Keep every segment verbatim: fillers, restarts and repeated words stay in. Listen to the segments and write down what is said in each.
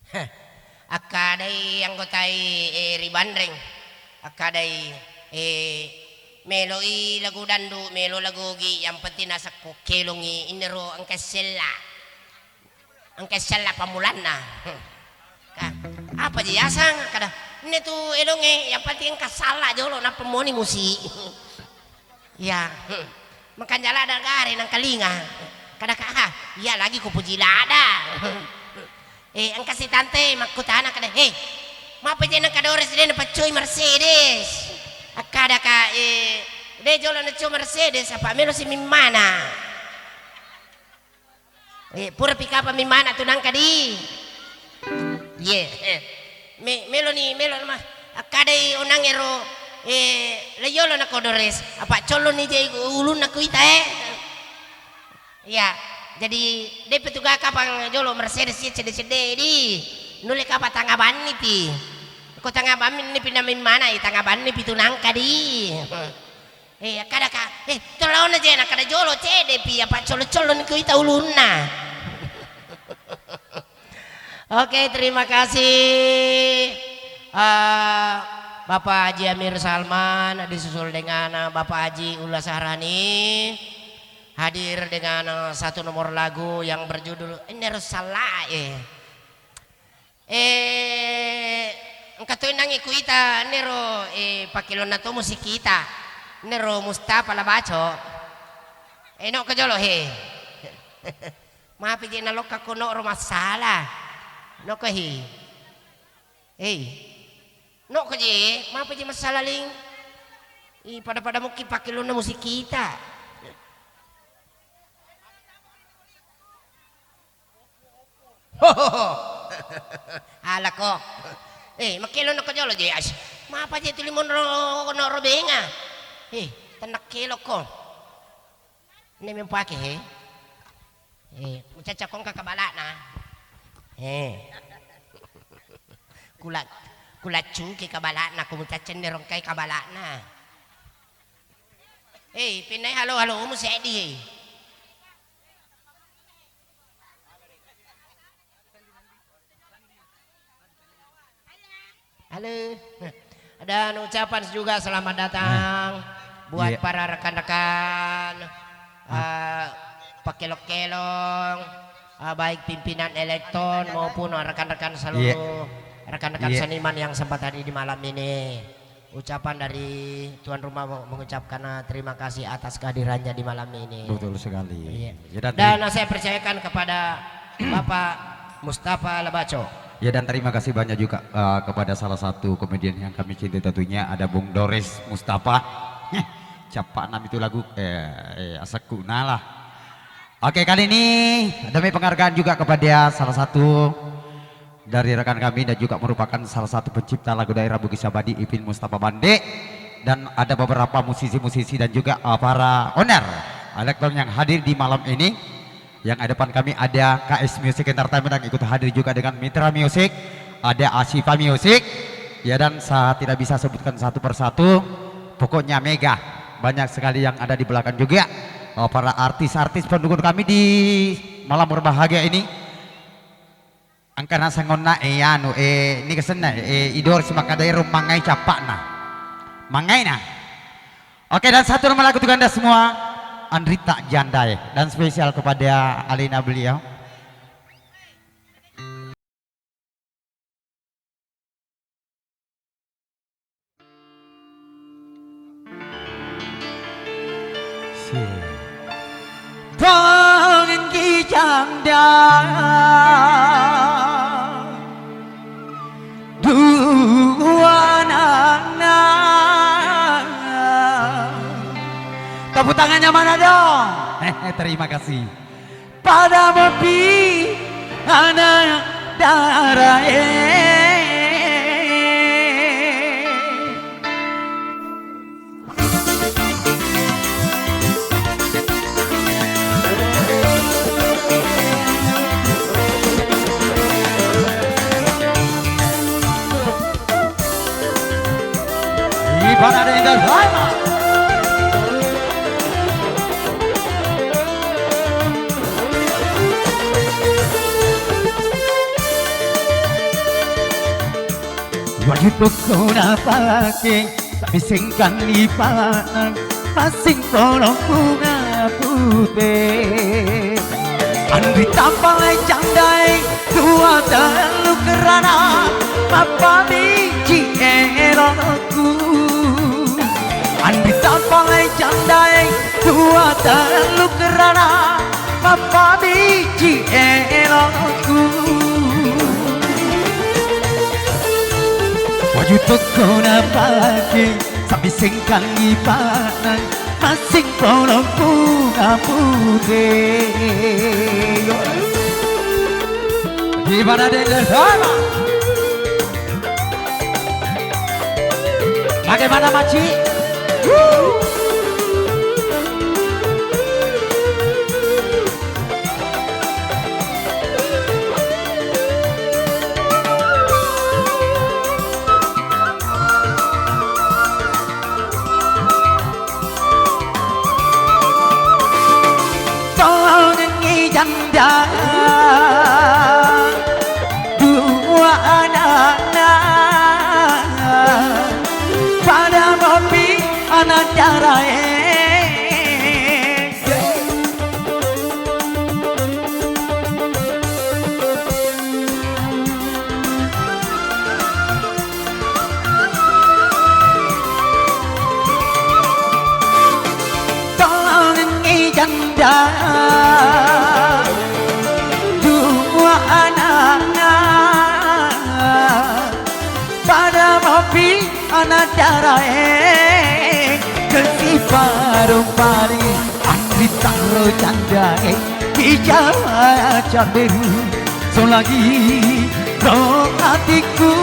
Heh, akkadai anggotai, eh, ri Banreng, akkadai, eh, meloi lagu dandu, melo lagu ogi, yang penting nasakku kelongi, innero engka sella. Engka sella pammulanna. Ka, apa je yasang? Kada, inne tu elonge, yang penting engka salla jolo, nappa moni musi. Iya. Makanja lada gare nangkalinga. Kada ka, ah, iya lagi ku puji lada. Eh, engka si tante makkutana kada, "He, mapa je nangka Dores de napaccoi Mercedes?" Akkada ka, eh, "De jolo naccoi Mercedes, apa melo si mimmana." Eh, pura pi kapang mi mana tu nangka di. Iye, eh. Me-, meloni, melo mah. Akkadai onang ero, eh, le yolo na kodores. Apa colloni je ulunna kuita, eh. Iya, jadi depe tu ga kapang jolo Mercedes ye cedde-cedde di. Nulle kapang tanga banni pi. Ko tanga banni pi na mi mana, eh, tanga banni pi tu nangka di. Eh, akkada ka, eh, tolona je, nakkada jolo cede pi, apa colo-colo ni kuita ulunna. Oke, terima kasih, eh, Bapak Haji Amir Salman, disusul dengan, eh, Bapak Haji Ulla Sahrani, hadir dengan, eh, satu nomor lagu yang berjudul Enner Sallae. Eh, engka to nangi kuita nero, eh, pakkelonna to musikita. Nero Mustafa Labaco. Eh, no ko jolo he. Mapi je nalokka ko no ro masalah. No ko he. Hei. No ko je, mapi je masalah ling. I pada-pada mukki pakkelonna musikita. Hohoho. Alako. Eh, makkelo nako jolo je, as. Mapa je tuli monro no robenga. Eh, tennak keloko. Ini mempake he. Eh, mucaca kongka kabalana. Eh. Kula, kula cuki kabalana, ku mucaca ne rongkai kabalana. Eh, pinai halo-halo mu sedi he. Halo. Dan ucapan juga selamat datang buat para rekan-rekan, eh, pakelong-kelong, eh, baik pimpinan Elekton maupun rekan-rekan seluruh rekan-rekan seniman yang sempat hadir di malam ini. Ucapan dari tuan rumah mengucapkan, eh, terima kasih atas kehadirannya di malam ini. Betul sekali. Iya. Ya, dan saya percayakan kepada Bapak Mustafa Labaco. Ya, dan terima kasih banyak juga, eh, kepada salah satu komedian yang kami cintai tentunya, ada Bung Doris Mustafa. Heh, siapa nama itu lagu? Eh, eh, asekku nalah. Oke, kali ini demi penghargaan juga kepada salah satu dari rekan kami dan juga merupakan salah satu pencipta lagu daerah Bugis Abadi, Ipin Mustafa Bande, dan ada beberapa musisi-musisi dan juga, uh, para owner Elekton yang hadir di malam ini. Yang ada depan kami ada K S Music Entertainment yang ikut hadir juga dengan Mitra Music, ada Asifa Music, ya, dan saya tidak bisa sebutkan satu persatu, pokoknya mega, banyak sekali yang ada di belakang juga, uh, para artis-artis pendukung kami di malam berbahagia ini. Engka naseng onna, eh, anu, eh, niga senna, eh, idor simakkada ero mangngai cappa'na. Mangngaina. Oke, dan satu nomor lagu untuk Anda semua. Andrita Jandae. Dan spesial kepada alina beliau. Si. Tongeng kijang dan dua anakna. Tepuk tangannya mana dong? Terima kasih. Pada mopi anak darae. Ibarat ada yang dah lama. Jutokko napake, tapi sengkangi panang, masing polong bunga pute. Anri tapalai candai, dua tellu kerana, mappabici elokku. Anri tapalai candai, dua tellu kerana, mappabici elokku. Waju tokko napake, sapi sengkangi panang, masing polong bunga pute. Gimana deh, sama? Bagaimana, Maci? Wuh. Tolongengngi janda dua anakna, pada mopi anak jarae. Tolongengngi janda dua anakna, pada mopi anak jarae, kesi parong pali, anri taro candae, bicara camberu, solagi ro atiku.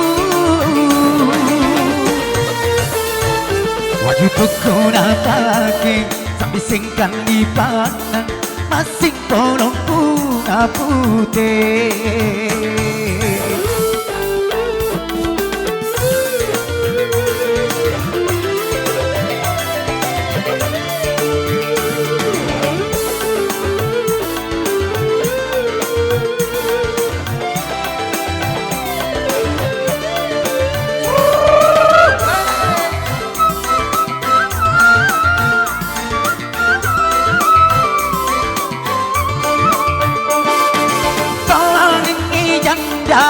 Waju tokko napake, sapi sengkangi panang, masing polong bunga pute. Tolongengngi janda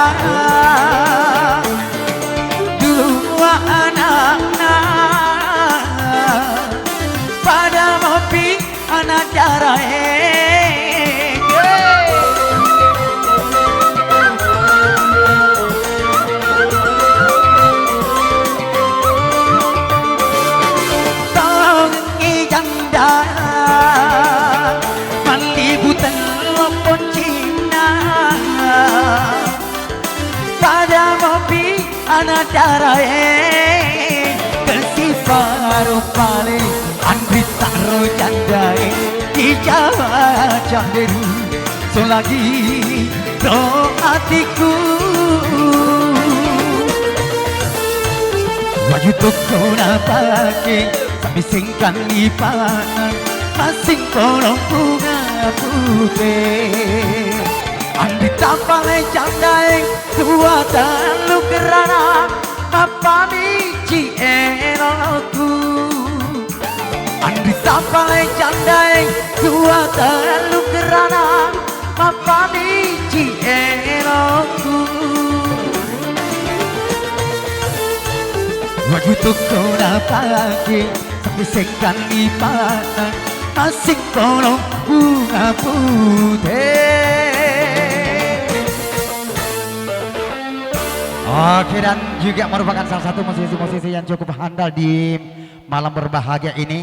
dua anakna, pada mopi anak jarae. Tolongengngi janda, mallibu tello poncinna, pada mopi anak jarae, kesi parong pali, anri taro candae, dicawa canderu, solagi ro atiku. Waju tokko napake, sapi sengkangi panang, masing polong bunga pute. Anri tapalai candae, dua tellu kerana, mappabici elokku. Anri tapalai candae, dua tellu kerana, mappabici elokku. Waju tokko napake, sapi sengkangi panang, masing polong bunga pute. Oke, dan juga merupakan salah satu musisi-musisi yang cukup handal di malam berbahagia ini.